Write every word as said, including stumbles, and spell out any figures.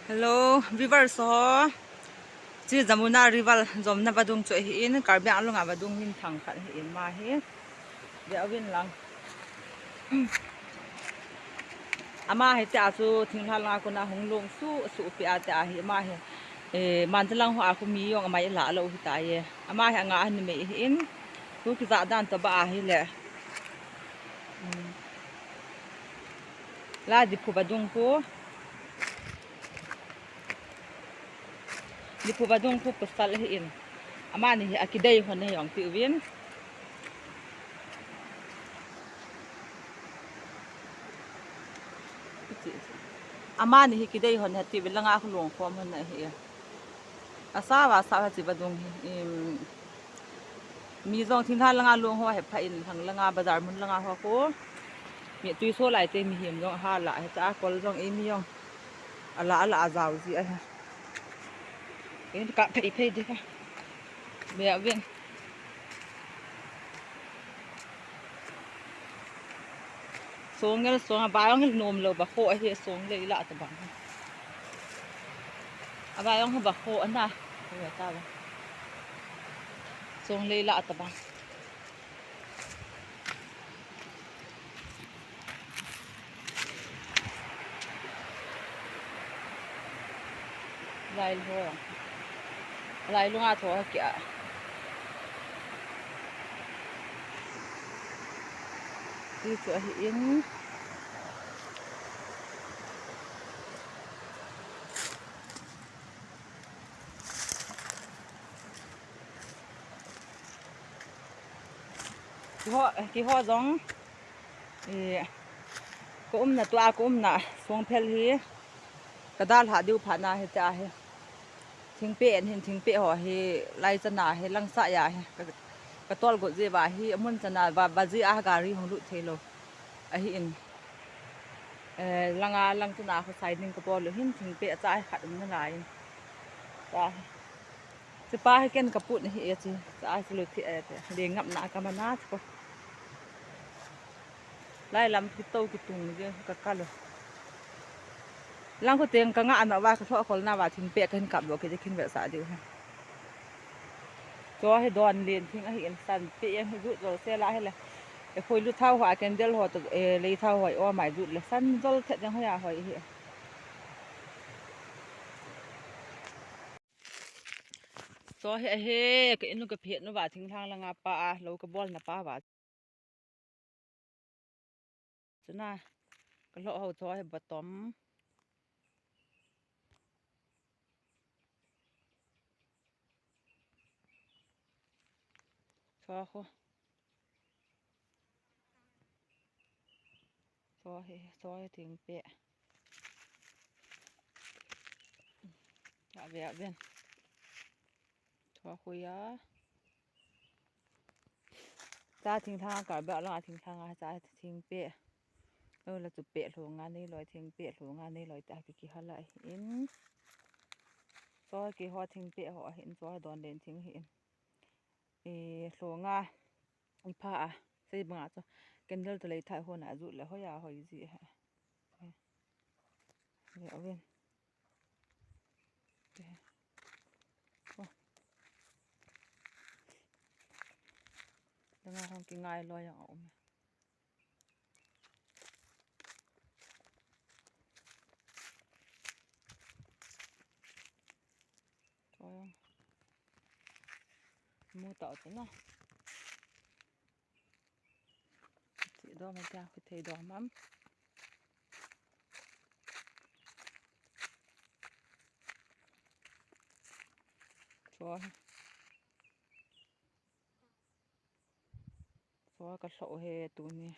Hello, viewers ho. Chi Jamuna River jomna vadung chu ahin, Karbi Anglong a vadung minthang khat ahin ama hi. Ve uvin lang. Ama hi tia chu thinglhang langa kona hung long suh suh pi a tia hi ama hi. Eh, Manjalang ho a khu mi jong amai la lou hita e. Ama hi anga a numei ahin. Khu kija dan toh ba ahile. Hmm. La Diphu vadung khu. Diphu vadung khu pasal ahin. Amani hi akidei hon ahi jong ti uvin. Amani hi kidei hon ahi ti uvin langa khu long khom hon ahi. Asa va sa va chi vadung hi. Im, Mi jong thinglhang langa long ho hepha in, lhang langa bazar mun langa ho khu. Mi tui so lai te mihem jong ha la, hita kol jong ei mi jong. Ala ala a jao ji ahi. Ei ka phei phei de ka. Ve uvin. Song ngel song a, ba jong ngel nom lou ba kho ahi, song lei la ta bang. A ba jong ba kho ana. Ko ta ba. Song lei la ta bang. Lai lo. Lai lo nga tho ha kia. Ti chu ahi in. Kiho, kiho jong, eh, ka umna tua, ka umna Songphel hi, ka dalha diu phat na hi tia hi. Thingpeh an hin, thingpeh ho hi, lai chana hi, langsa ya hi, ka, ka tol got ji va hi, amun chana va, va ji a gari hung lut thei lou. Ahi in. Eh, langa, lang chana khu sai ding ka bol lou hin, thingpeh a cha hi khat um na lai in. Cha hi. Chupa hi ken ka put hi e chi. Cha a chu lo thi e te. Le ngap na ka mana chu ko. Lai lam kitou kitung je ka ka lo. Lang khu teng ka nga na va ka tho khol na va thingpeh ka hin kap lo ke je khin ve sa diu ha. Cho hi don len thing ahi in san pe yang hi jut lo se la hi le. E khoi lu thau ha candle ho to e lei thau hoi o mai jut le san jol thet jang ho ya hoi hi. Cho hi ahi, ka inu ka phet nu va thinglhang langa pa a, lo ka bol na pa va. Chuna, ka lo ho cho hi batom. Cho ho. Cho hi, cho hi thingpeh. Cha ve a ven. Cho khu ya. Cha thinglhang ka ba la thinglhang a cha thingpeh. Lo la chu peh lhunga nei loi thingpeh lhunga nei loi ta ki ki hala in. Cho kiho thingpeh ho hin cho don len thing hin. E, lhunga, i pha a, sei banga chu, candle to lei thai hon a jut le hoi a hoi ji he. Ve uvin. Te. Oh. Langa hong kingai loi a um e. Cho jong. Mu tau te na. Ti do ma tia khu thei do mam. Cho. Cho ka lo he tuni.